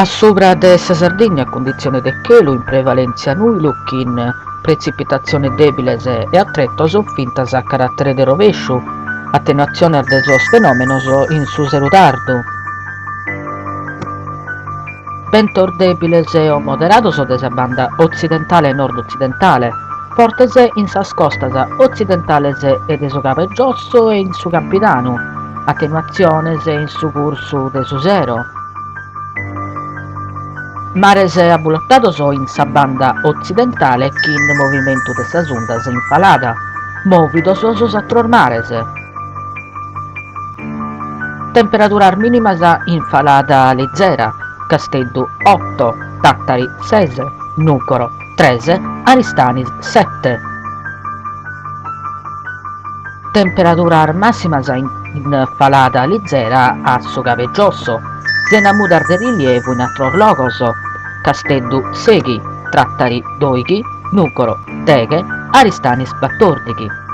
subra de sa Sardigna cunditzione de chelu in prevalèntzia nùilu chin pretzipitatziones dèbiles e a tretos fintas a caràtere de rovesciu, atenuatziones de sos fenòmenos in su sero tardu. Bentos dèbiles o moderados de sa banda otzidentale e nord-otzidentale, fortes in sas costas otzidentales e de su Cabu 'e Giosso e in su Campidanu, atenuatziones in su cursu de su sero. Mares abulotados in sa banda otzidentale chin movimentu de sas undas in falada, mòvidos sos àteros mares. Temperaduras mìnimas in falada lizera, Casteddu oto, Tàtari ses, Nùgoro tres, Aristanis sete. Temperaduras màssimas in falada lizera a su Cabu 'e Giosso, sena mudas de rilievu in àteros logos, Casteddu sèighi, Tàtari dòighi, Nùgoro deghe, Aristanis batòrdighi.